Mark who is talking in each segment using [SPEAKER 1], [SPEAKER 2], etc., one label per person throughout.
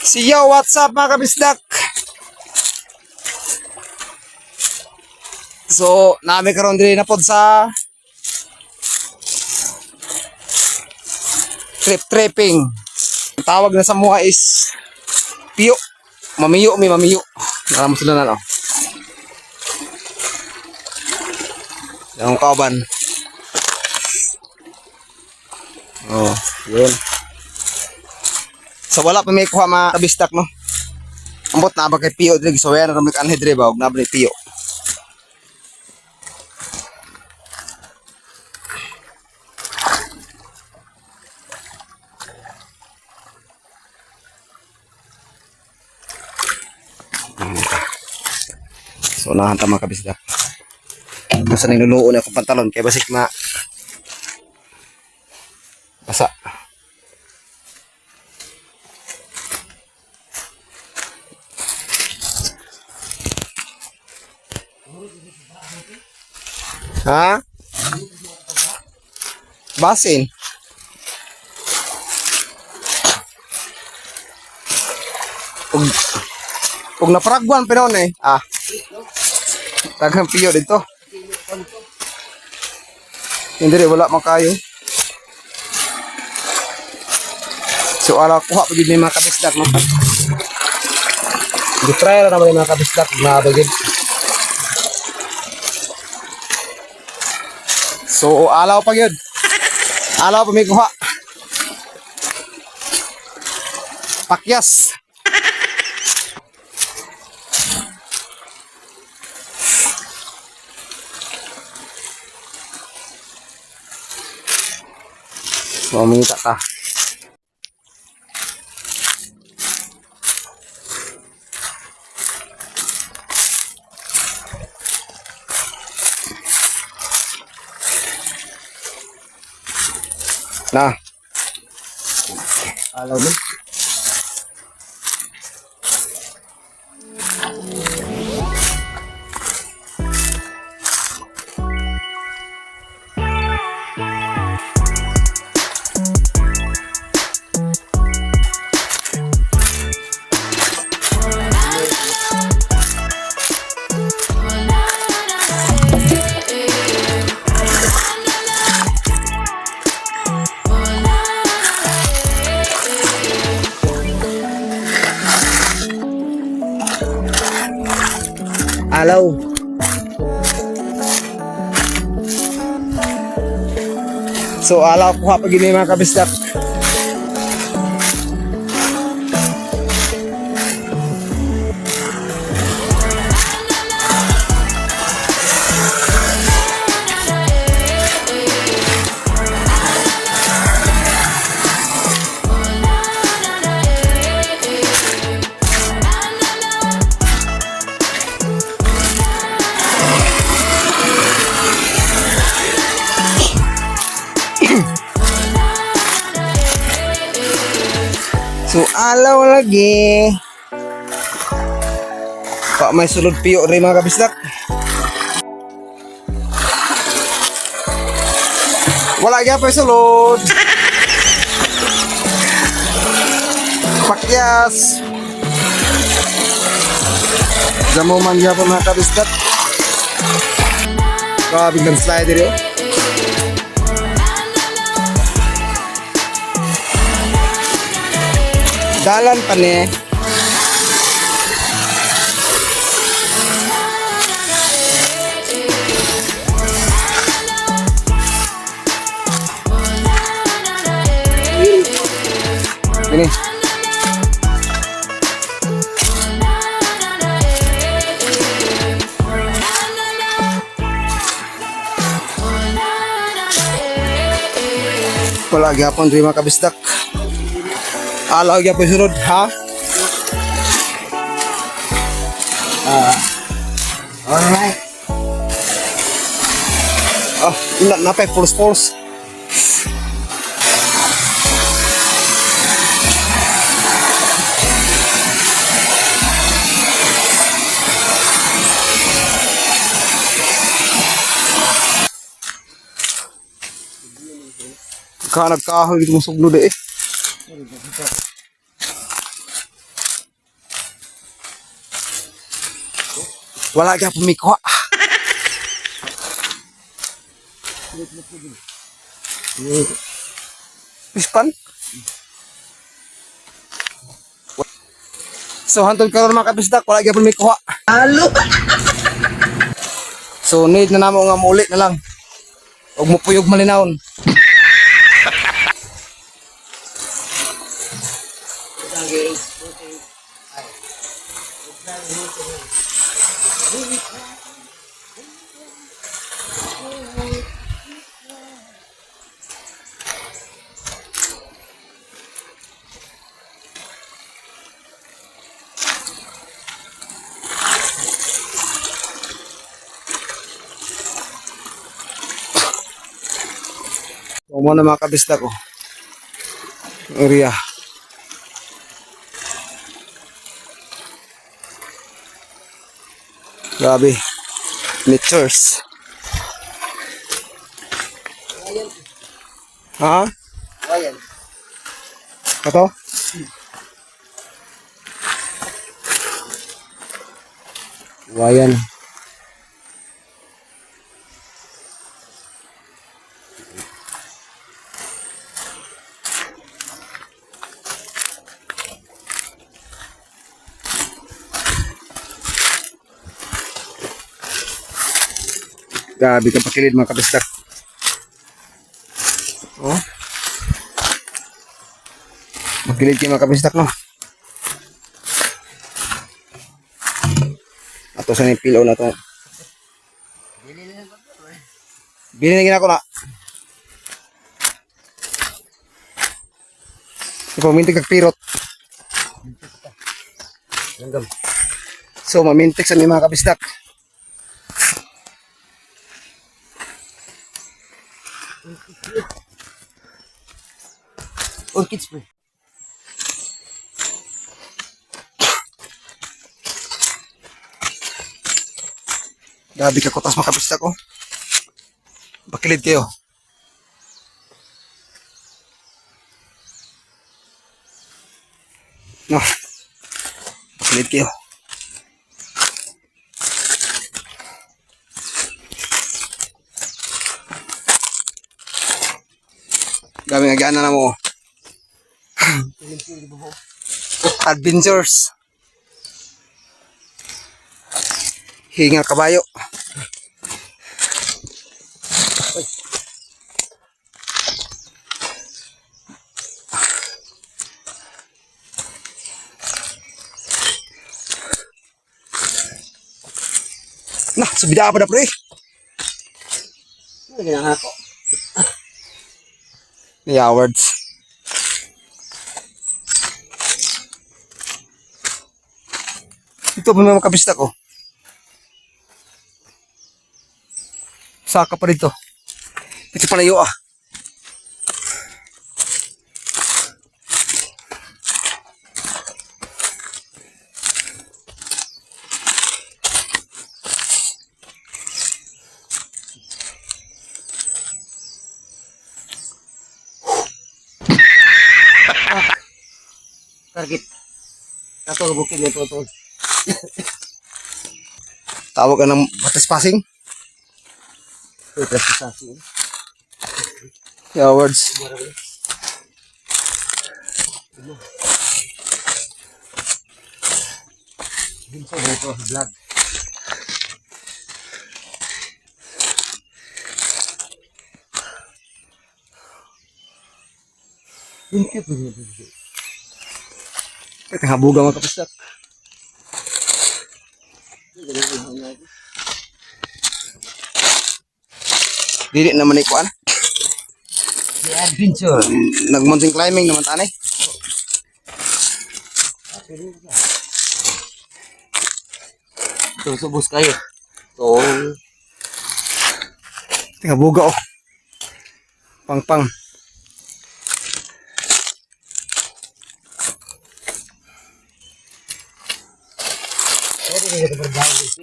[SPEAKER 1] Si yo, what's up, mga kabisdak? So, nami karon diri na pod sa trip tripping. Ang tawag na sa muha is piyo. Mamiyo mi mamiyo. Nara mo sila na no. Yung kauban. Oh, yun. So wala pa may kuha, mga kabistak, no. Ambot na ba kay piyo diri gisuwayan na ramik anhi diri ba og na ba ni piyo. So unahan ta, mga kabisdak. Basta niluluo na akong pantalon kay basik ma basa. Ha? Basin. Ug ug napragwan pa noon eh. Ah. Tagang piyo dito. Hindi rin, wala man kayo. So ala kuha pa gid ni, mga kabisdak, no. Gi-try ra naman ni, mga kabisdak, na bagid. So alaw pa gyud. Alaw pa may kuha. Pakyas. So mangita ta. Na.
[SPEAKER 2] Alaw mo. Alaw.
[SPEAKER 1] So alaw kuha pa gini, mga kabisdak. So alaw lagi. Pa may sulod piyo rin, mga kabisdak. Wala gyapon sulod. Pakyas. Damo man gyapon, mga kabisdak. Grabe ng slider yun. Dalan pa ni. Ini. Wala gyapon diri, mga kabisdak. Alaw gyapon sunod ha.
[SPEAKER 2] Alright.
[SPEAKER 1] Ah, na napay force force. Ka nagkahoy dito mo sugno eh. Wala gyapon mi kuha. Pispan? So hantod karon, mga kabisdak, wala gyapon mi kuha.
[SPEAKER 2] Alo.
[SPEAKER 1] So need na namo nga muli na lang. Og mupuyog malinawon. So mo na, mga kabisdak, ko. Area. Grabe. Natures. Ha?
[SPEAKER 2] Ayan.
[SPEAKER 1] Ito? Wayan. Grabe ka pakilid, mga kabisdak. Oh. Magkilid kayo, mga kabisdak, no? Ato sa ni pilo na to. Bili na ginako na. Ipamintik kag pirot.
[SPEAKER 2] Langgam.
[SPEAKER 1] So mamintik sa mi, mga kabisdak.
[SPEAKER 2] Orchids pre.
[SPEAKER 1] Grabe ka kutas, mga kabisdak, oh. Bakilid kayo. No. Bakilid kayo. Grabe nga na mo. Adventures. Hinga kabayo. Nah, subida pa na, pre.
[SPEAKER 2] Ano ginahako?
[SPEAKER 1] Yeah, words. Ito pa mga kabista ko. Saka pa rito. Ito palayo ah.
[SPEAKER 2] Target. Kato bukid nito to.
[SPEAKER 1] Tawag ka ng trespassing?
[SPEAKER 2] Trespassing.
[SPEAKER 1] Yeah, words.
[SPEAKER 2] Binso dito vlog. Binso.
[SPEAKER 1] Ito habuga, mga kabistak. Dili naman ikuan.
[SPEAKER 2] The adventure.
[SPEAKER 1] Nag-mountain climbing naman tanay.
[SPEAKER 2] Tusubos kayo. So,
[SPEAKER 1] Tingnan buga oh. Pang pang.
[SPEAKER 2] pwede ka down dito.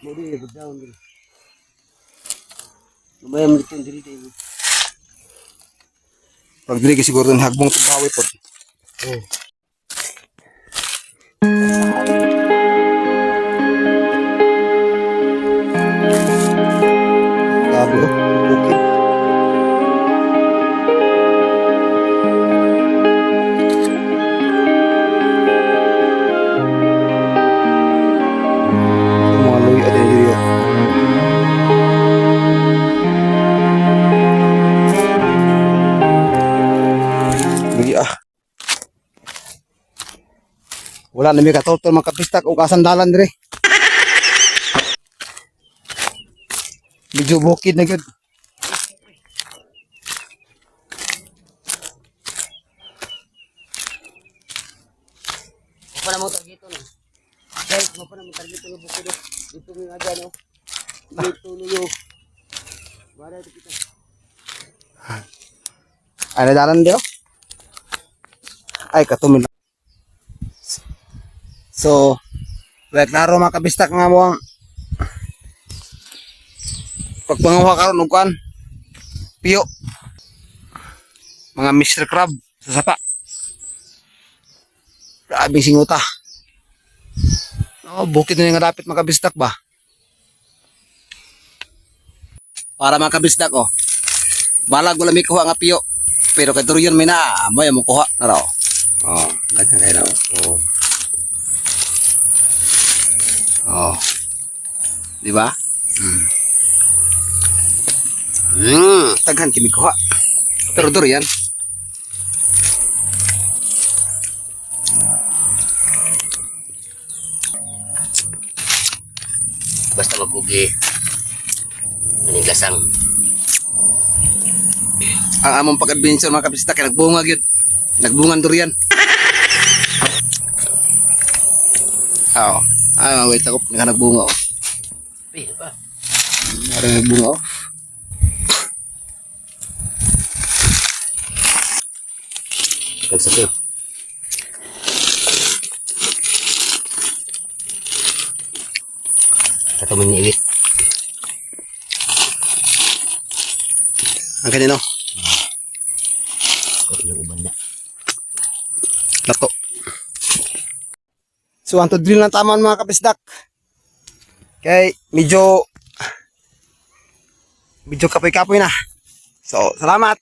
[SPEAKER 2] Pwede ka down dito. Lumayan mo dito dito.
[SPEAKER 1] Pag dili siguro ni hagbong tubawi pod.
[SPEAKER 2] Oh.
[SPEAKER 1] Grabe oh, bukid. Yung mga luya din dito. Luya ah. Wala na may katultol mga kapistak o kasandalan dire. Medyo bukid na gyud.
[SPEAKER 2] Mo pa na mo targeto no. Guys, mo pa na mo targeto no bukid oh. Dito mi nga dyan oh. Dito niyo. Wala ito kita.
[SPEAKER 1] Ay, nadalan di oh. Ay, katumil. So, well, klaro mga kabistak nga mo ang pagpanguha karon og kuan. Piyo. Mga Mr. Crab sa sapa. Grabe singuta. Oh, bukid na nga dapat mga kabistak ba? Para mga kabistak oh. Balag wala may kuha nga piyo. Pero kay Durian may naa, may among kuha na raw. Oh, daghan kay raw. Oh. Oh. Di ba? Daghan kimi kuha. Pero durian.
[SPEAKER 2] Basta magugi. Maning lasang.
[SPEAKER 1] Ang among pag-adventure mga kabisita kay nagbunga gyud. Nagbungan durian. Oo. Ay, wait ako nga nagbunga oh.
[SPEAKER 2] Uy, pa.
[SPEAKER 1] Meron nagbunga oh.
[SPEAKER 2] Kagsakit. Kato man niiwit.
[SPEAKER 1] Ang kanino?
[SPEAKER 2] Kato lang uban na.
[SPEAKER 1] Lato. So, ang drill ng taman mga kapisdak. Kay medyo medyo kapoy-kapoy na. So, salamat.